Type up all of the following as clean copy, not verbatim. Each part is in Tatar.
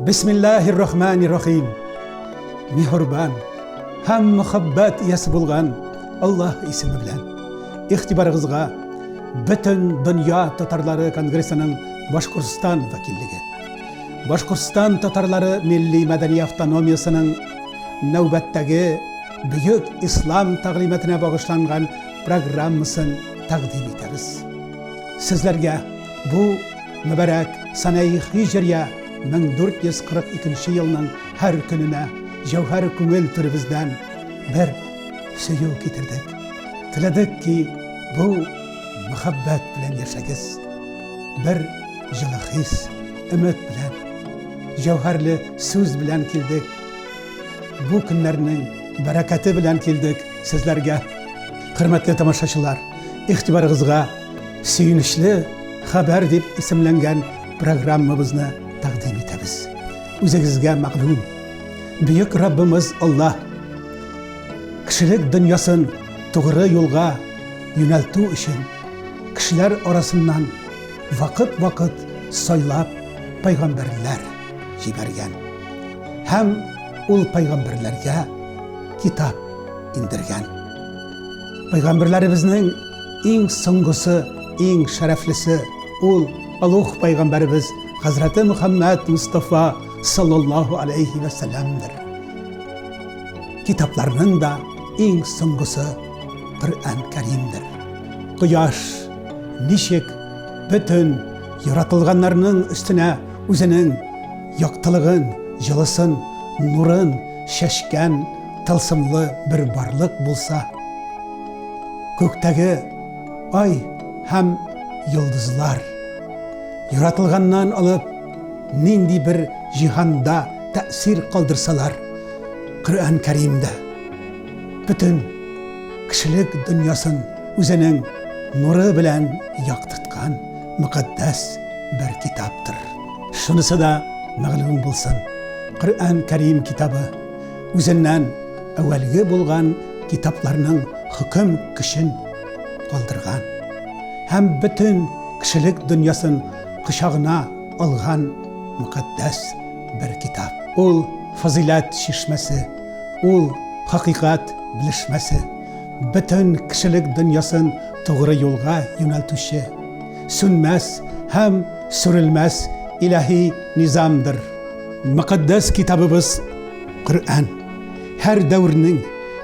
Бисмиллаһир рахманир рахим. Миһербан һәм мөхәббәт иясе булган Аллаһ исеме белән. Игътибарыгызга Бөтен дөнья татарлары конгрессының Башкортстан вәкиллеге. Башкортстан татарлары милли мәдәни автономиясенең нәүбәттәге бөек ислам тәгълиматына багышланган программасын тәкъдим итәбез. Сезләргә бу мөбарәк санәи һиҗрия 1442 елның һәр көненә җәүһәр күңел түребездән бер сөю китердек. Теләдек ки, бу мәхәббәт белән яшәгез. Бер җылы хис, өмет белән, җәүһәрле сүз белән килдек. Бу көннәрнең бәрәкәте белән килдек сезләргә. Хөрмәтле тамашачылар, игътибарыгызга сөенечле хәбәр дип исемләнгән программабызны тәкъдим итәбез. Үзегезгә мәгълүм, бөек Раббымыз Аллаһ кешелек дөньясын тугры юлга юнәлтү өчен кешеләр арасыннан вакыт-вакыт сайлап пайгамбәрләр җибәргән. Һәм ул пайгамбәрләргә китап индергән. Пайгамбәрләребезнең иң соңгысы, иң шәрәфлесе ул олуг пайгамбәребез Хәзрәте Мөхәммәд Мустафа саллаллаһу алейхи вә сәлләмдер. Китапларның да иң соңгысы Коръән Кәримдер. Кояш ничек бөтен яратылганнарның өстенә үзенең яктылыгын, җылысын, нурын чәчкән тылсымлы бер барлык булса, күктәге ай һәм йолдызлар яратылганнан алып нинди бер җиһанда тәэсир калдырсалар, Коръән Кәрим дә бөтен кешелек дөньясын үзенең нуры белән яктырткан мөкатдәс бер китаптыр. Шунысы да мәгълүм булсын, Коръән Кәрим китабы үзеннән әүвәлге булган китапларның хөкем көчен калдырган һәм бөтен кешелек дөньясын кочагына алган мөкатдәс бер китап. Ул фазыйләт чишмәсе, ул хакыйкать белешмәсе, бөтен кешелек дөньясын тугры юлга юнәлтүче, сүнмәс һәм сүрелмәс илаһи низамдыр. Мөкатдәс китабыбыз Коръән һәр дәвернең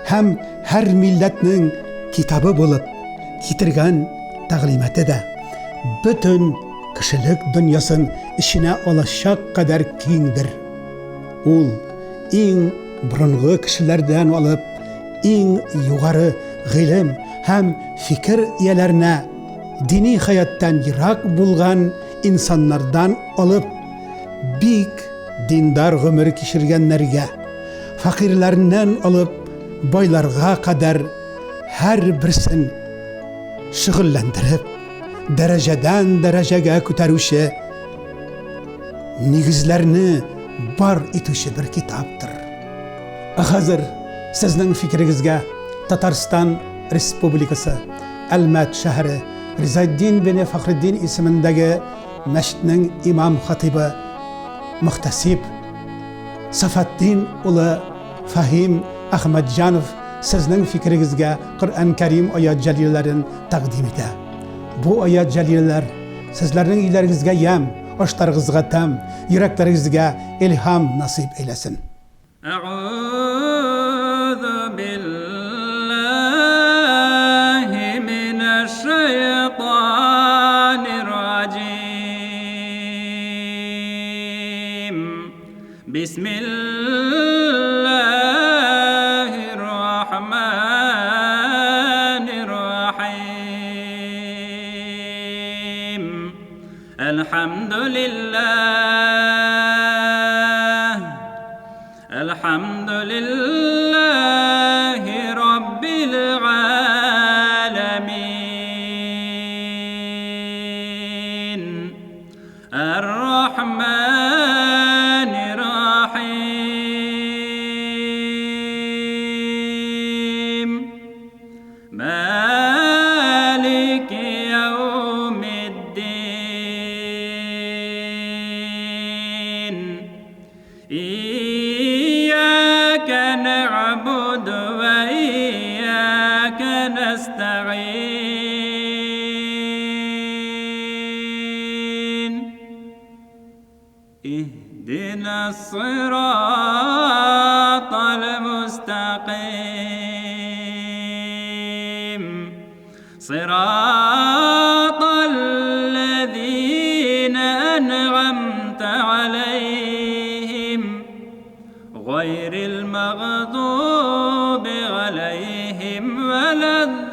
һәм һәр милләтнең китабы булып китергән тәгълиматы да бөтен кешелек дөньясын эченә алачак кадәр киңдер. Ул иң борынгы кешеләрдән алып иң югары гыйлем һәм фикер ияләренә, дини хәяттан ерак булган инсаннардан алып бик диндар гомер кичергәннәргә, фәкыйрьләреннән алып байларга кадәр һәрберсен шөгыльләндереп, дәрәҗәдән дәрәҗәгә күтәрүче, нигезләрне бар итүче бер китаптыр. Ә хәзер сезнең фикерегезгә Татарстан Республикасы Әлмәт шәһәре Ризаэддин бине Фәхретдин исемендәге мәчетнең имам хатыйбы мөхтәсиб Сафатдин улы Фәһим Әхмәтҗанов сезнең фикерегезгә Коръән Кәрим аят җәлиләләрен тәкъдим итә. Бу аят җәлиләләр сезләрнең өйләрегезгә ямь, ашларыгызга тәм, йөрәкләрегезгә илһам насыйп әйләсен. Әгъузу биллаһи минәш-шәйтанир раҗим. Бисмиллаһир рахманир рахим. Әлхәмдүлилләһ. Әлхәмдүлилләһи раббил галәмин. Әр-Рахманир Рахим. Малики яумиддин. اهدنا الصراط المستقيم صراط الذين أنعمت عليهم غير المغضوب عليهم ولا الضالين.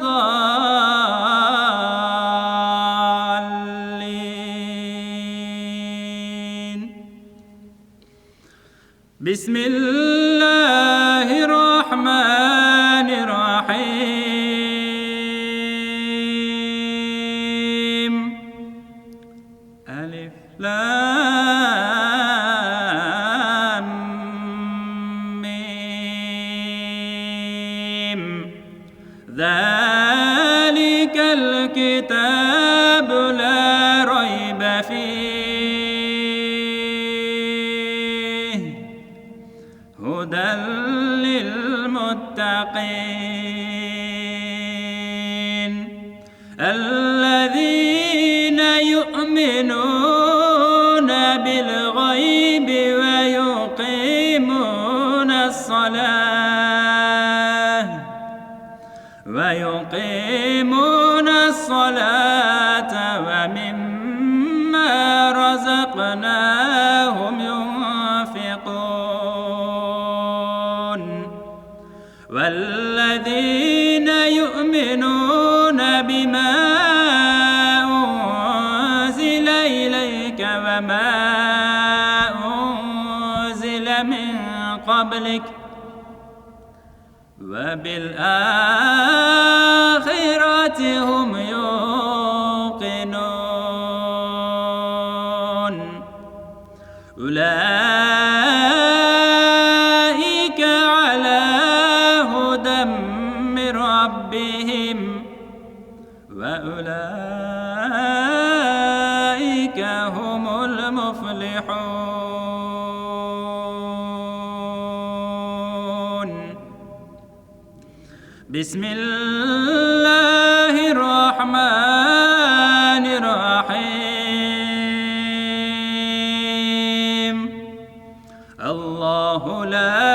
بسم الله الرحمن الرحيم. ألف لام ميم. ذلك الكتاب لا ريب فيه هدى للمتقين الذين يؤمنون بالغيب ويقيمون الصلاة ومما رزقناهم ينفقون والذين يؤمنون بما أنزل إليك وما أنزل من قبلك وبالآخرة هم يوقنون. أولئك على هدى من ربهم وأولئك هم المفلحون. بسم الله الرحمن الرحيم. الله لا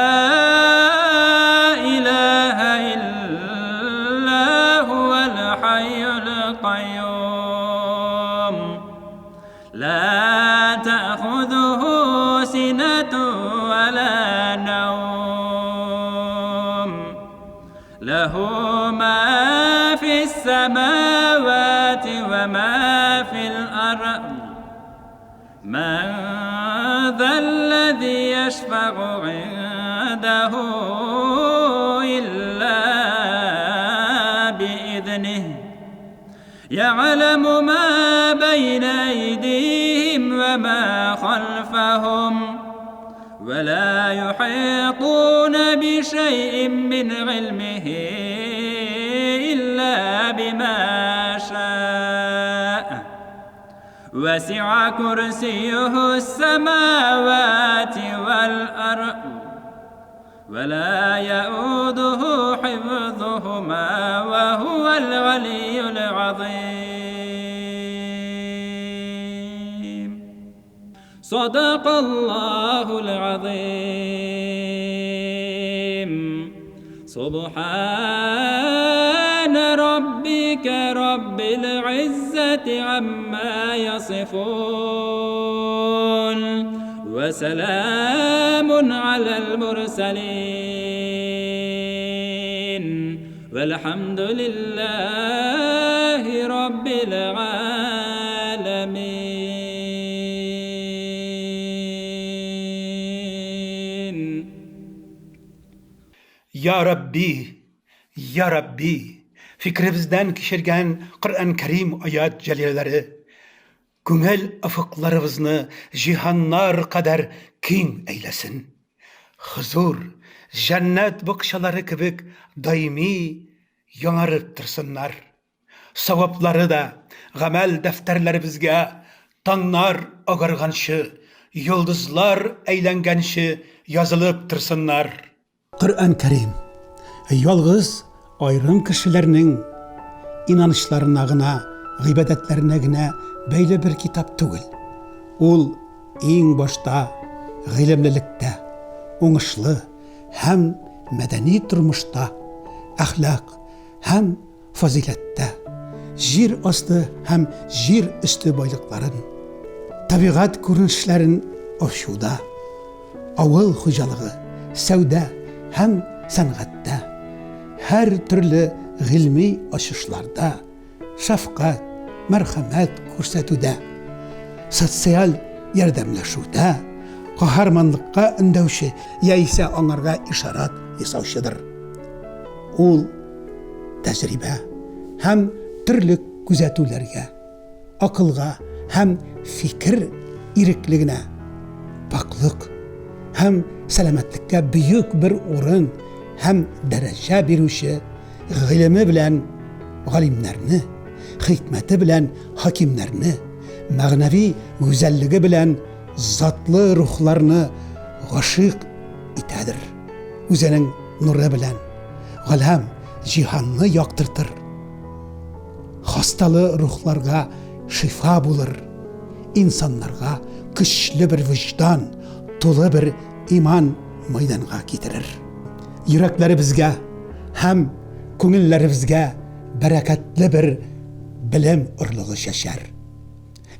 إله إلا هو الحي القيوم لا تأخذه سنة ولا نوم له ما في السماوات وما في الأرض من ذا الذي يشفع عنده إلا بإذنه يعلم ما بين أيديهم وما خلفهم ولا يحيطون بشيء من علمه إلا بما شاء وسع كرسيه السماوات والأرض ولا يؤوده حفظهما وهو العلي العظيم. صدق الله العظيم. سبحان ربك رب العزة عما يصفون وسلام على المرسلين والحمد لله رب العالمين. Ya Rabbi, Ya Rabbi, fikribizden kişirgen Kur'an-ı Kerim ayat celileri, күңел офыкларыбызны җиһаннар кадәр киң әйләсен. Хозур, җәннәт бакчалары кебек даими яңарып торсыннар. Саваплары да гамәл дәфтәрләребезгә таңнар агарганчы, йолдызлар әйләнгәнче язылып торсыннар. Коръән Кәрим ялгыз аерым кешеләрнең инанычларына гына, гыйбадәтләренә генә бәйле бер китап түгел. Ул иң башта гыйлемлелектә, уңышлы һәм мәдәни тормышта, әхлак һәм фазыйләттә, җир асты һәм җир өсте байлыкларын, табигать күренешләрен ачуда, авыл хуҗалыгы, сәүдә һәм сәнгатьтә, һәр төрле гыйльми ачышларда, шәфкать, мәрхәмәт күрсәтүдә, социаль ярдәмләшүдә, каһарманлыкка өндәүче яисә аңарга ишарат ясаучыдыр. Ул тәҗрибә һәм төрле күзәтүләргә, акылга һәм фикер иреклегенә, пакьлык һәм сәламәтлеккә бөек бер урын һәм дәрәҗә бирүче гыйлеме белән галимнәрне, хикмәте белән хакимнәрне, мәгънәви гүзәллеге белән затлы рухларны гашыйк итәдер. Үзенең нуры белән галәм җиһанны яктыртыр. Хасталы рухларга шифа булыр. Инсаннарга көчле бер вөҗдан, тулы бер иман мәйданга китерер. Йөрәкләребезгә һәм күңелләребезгә бәрәкәтле бер белем орлыгы чәчәр.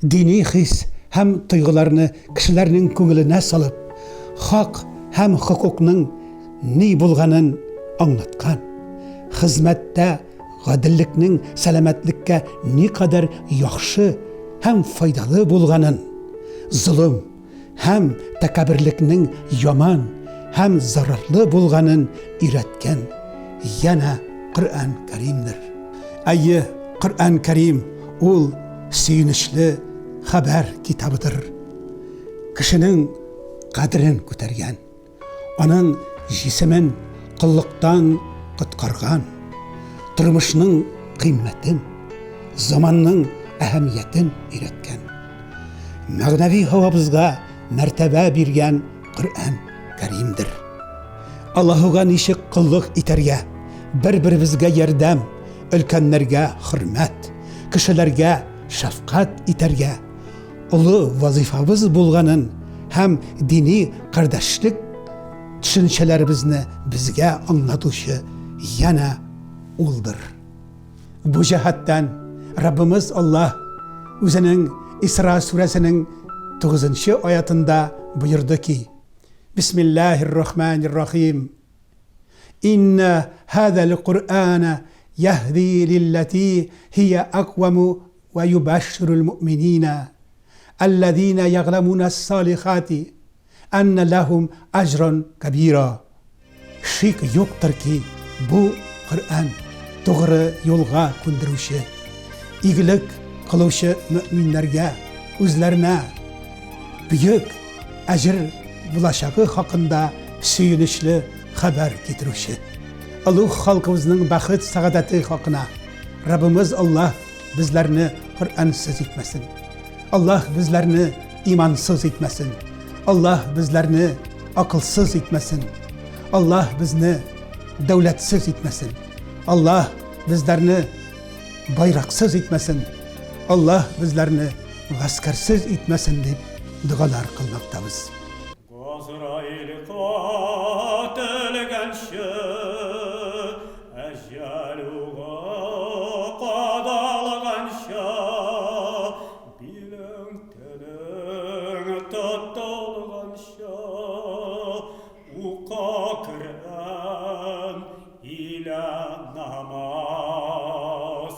Дини хис һәм тойгыларны кешеләрнең күңеленә салып, хак һәм хокукның ни булганын аңлаткан, хезмәттә гаделлекнең сәламәтлеккә никадәр яхшы һәм файдалы булганын, золым һәм тәкәбберлекнең яман һәм зарарлы булганын өйрәткән янә Коръән Кәримдер. Әйе, Коръән Кәрим ул сөенечле хәбәр китабыдыр. Кешенең кадерен күтәргән. Аның җисемен коллыктан коткарган, тормышның кыйммәтен, заманның әһәмиятен өйрәткән. Мәгънәви һавабызга мәртәбә биргән Коръән Кәримдер. Аллаһуга ничек коллык итәргә, бер-беребезгә ярдәм, өлкәннәргә хөрмәт, кешеләргә шәфкать итәргә, олы вазыйфабыз булганын һәм дини кардәшлек төшенчәләребезне безгә аңлатучы янә улдыр. Бу җәһәттән Раббымыз Аллаһ үзенең Исра сүрәсенең 9 аятында боерды ки, Бисмиллаһир-рахманир-рахим. Инна һазал Куръана яһди лиллати һия акваму Вә юбәшширул муъминина әлләзина ягъламуна ссалихати әннә ләһум әҗран кәбира. Шик юктыр ки, бу Коръән тугры юлга күндерүче, игелек кылучы мөэминнәргә үзләренә бөек әҗер булачагы хакында сөенечле хәбәр китерүче. Олуг халкыбызның бәхет-сәгадәте хакына Раббымыз Аллаһ безләрне Коръәнсез итмәсен. Аллаһ безләрне имансыз итмәсен. Аллаһ безләрне акылсыз итмәсен. Аллаһ безне дәүләтсез итмәсен. Аллаһ безләрне байраксыз итмәсен. Аллаһ безләрне гаскәрсез итмәсен дип догалар кылмактабыз. Газраил кателгәнче, Әҗәл угы кадалганчы, Билең телең тотылганчы, Укы Коръән илә намаз.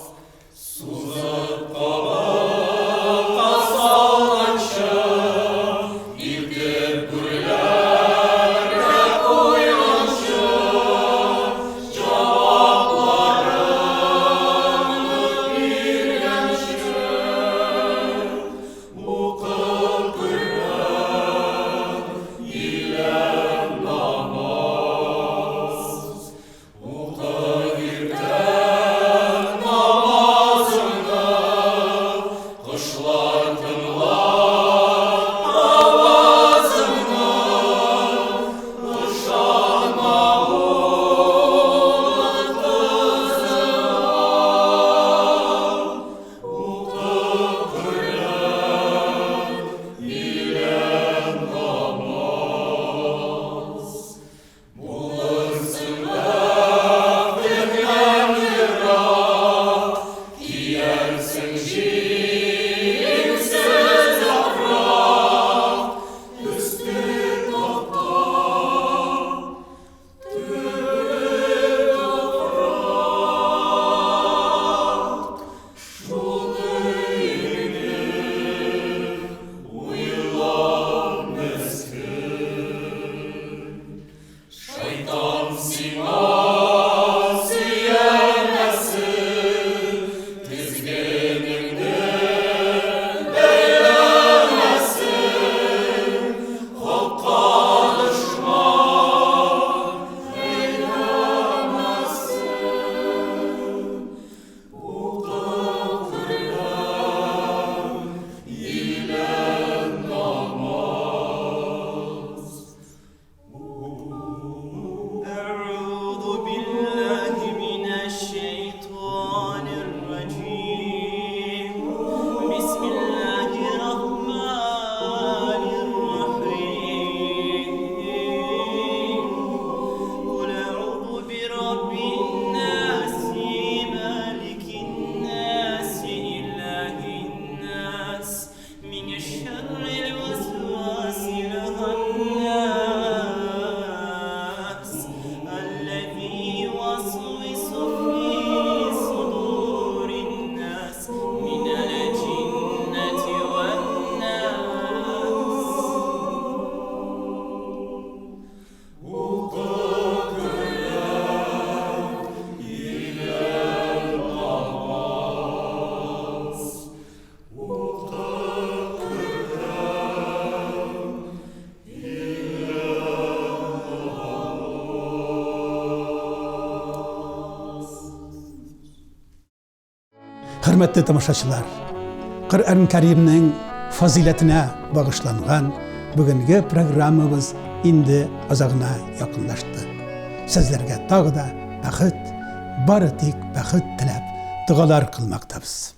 Сузып кабыкка салганчы, Иртә Хөрмәтле тамашачылар, Коръән Кәримнең фазыйләтенә багышланган бүгенге программабыз инде азагына якынлашты. Сезләргә тагы да бәхет, бары тик бәхет теләп, догалар кылмактабыз.